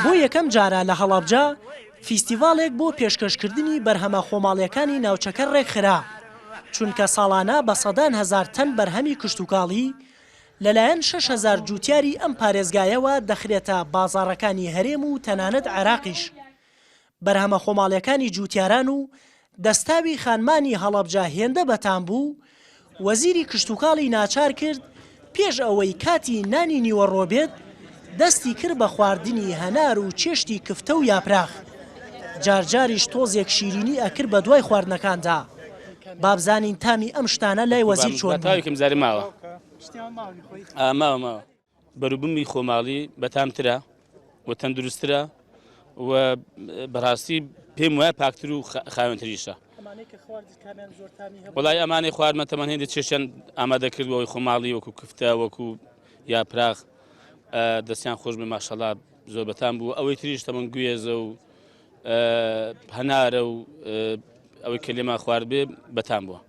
بۆ یەکەم جارە لە هەڵەبجە فیستیڤاڵێک بۆ پێشکەشکردنی بەرهەمە خۆماڵییەکانی ناوچەکە ڕێکخرا، چونکە ساڵانە بە سەدان هەزار تەن بەرهەمی کشتوکاڵی لەلایەن 6000 جووتیاری ئەم پارێزگایەوە دەخرێتە بازاڕەکانی هەرێم و تەنانەت عێراقیش. بەرهەمە خۆماڵیەکانی جوتیاران و دەستاوی خانمانی هەڵەبجە هێندە بەتام بوو، وەزیری کشتوکاڵی ناچار کرد پێش ئەوەی کاتی نانی نیوەڕۆ بێت، دەستی کرد بە خواردنی هەنار و چێشتی کفتە و یاپراخ. جار جاریش تۆزێک شیرینی ئەکرد بە دوای خواردنەکاندا. با بزانین تامی ئەم شتانە لای وەزیر چۆن بوو. بەروبومی خۆماڵی بەتامترە و تەندروستترە و بەڕاستی پێم وایە پاکتر و خاوێنتریشە. وڵی ئەمانەی خواردمە تەمان هێندە چێشیان ئامادە کردوەوەی خۆماڵی وەکو کفتە وەکو یاپراخ دەستیان خۆش بێ ماشەڵا زۆر بەتام بوو ئەوەی تریش تەمەن گوێزە و هەنارە و ئەوەی کە لێمان خوارد بێ بەتام بووە.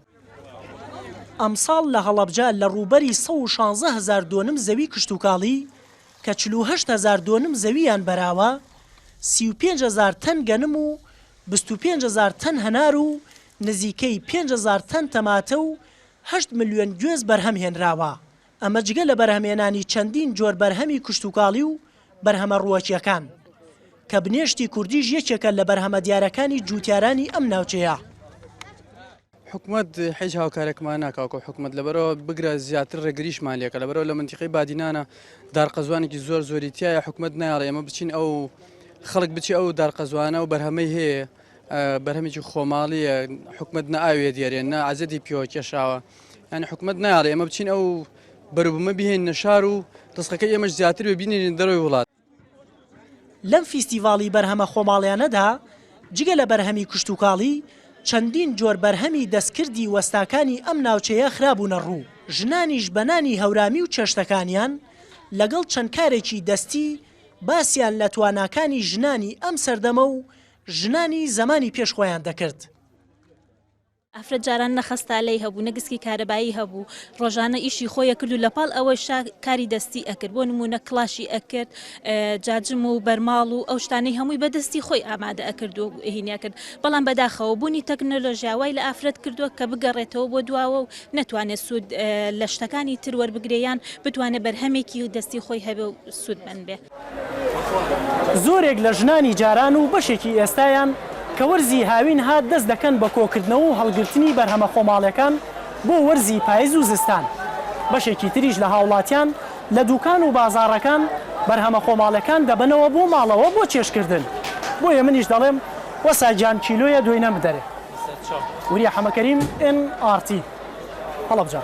ئەمساڵ لە هەڵەبجە لە ڕووبەری 116 هەزار دۆنم زەوی کشتوکاڵی کە 48 هەزار دۆنم زەوییان بەراوە، 35 هەزار تەن گەنم و 25 هەزار تەن هەنار و نزیکەی 5 هەزار تەن تەماتە و 8 ملیۆن گوێز بەرهەم هێنراوە، ئەمە جگە لە بەرهەمهێنانی چەندین جۆر بەرهەمی کشتوکاڵی و بەرهەمە ڕووەکییەکان، کە بنێشتی کوردیش یەکێکە لە بەرهەمە دیارەکانی جووتیارانی ئەم ناوچەیە. حکومەت هیچ هاوکارێکمان ناکا وەکو حکومەت لەبەرەوە بگرە زیاتر ڕێگریشمان لێکە لەبەرەوە لە منتیقەی بادینانە دارقەزوانێکی زۆر زۆری تایە حکومەت نایڵێ ئێمە بچین ئەو خەڵک بچی ئەو دارقەزوانە و بەرهەمەی هەیە بەرهەمێکی خۆماڵیە حکومەت نە ئاوێ دیارێ نە عزیەتی پێوە کێشاوە یعنی حکومەت نایڵێ ئێمە بچین ئەو بەروبوومە بهێنە شار و ڕزقەکەی ئێمەش زیاتر بێ بینێنین دەرەوەی وڵات. لەم فیستیڤاڵی بەرهەمە خۆماڵیانەدا جگە لە بەرهەمی کشتوکاڵی، چەندین جۆر بەرهەمی دەستکردی وەستاکانی ئەم ناوچەیە خرابوونە ڕوو، ژنانیش بە نانی هەورامی و چێشتەکانیان لەگەڵ چەند کارێکی دەستی باسیان لە تواناکانی ژنانی ئەم سەردەمە و ژنانی زەمانی پێش خۆیان دەکرد. ئافرەت جاران نە خەستالەی هەبوو نە گسکی کارەبایی هەبوو ڕۆژانە ئیشی خۆی ئەکرد و لەپاڵ ئەوەشا کاری دەستی ئەکرد بۆ نموونە کڵاشی ئەکرد جاجم و بەرماڵ و ئەو شتانەی هەمووی بە دەستی خۆی ئامادە ئەکرد و هینی ئەکرد بەڵام بەداخەوە بوونی تەکنەلۆژیا وای لە ئافرەت کردووە کە بگەڕێتەوە بۆ دواوە و نەتوانێت سوود لە شتەکانی تر وەربگرێ یان بتوانێت بەرهەمێکی دەستی خۆی هەبێ و سوودمەند بێ. زۆرێک لە ژنانی جاران و بەشێکی ئێستایان کە وەرزی هاوین هات دەست دەکەن بە کۆکردنەوە و هەڵگرتنی بەرهەمە خۆماڵیەکان بۆ وەرزی پایز و زستان، بەشێکی تریش لە هاوڵاتیان لە دوکان و بازاڕەکان بەرهەمە خۆماڵیەکان دەبەنەوە بۆ ماڵەوە بۆ چێژکردن، بۆیە منیش دەڵێم وەسا گیان کیلۆیە دۆینەم بدەرێ. وریا حەمەکەریم، ئێن ئاڕ تی، هەڵەبجە.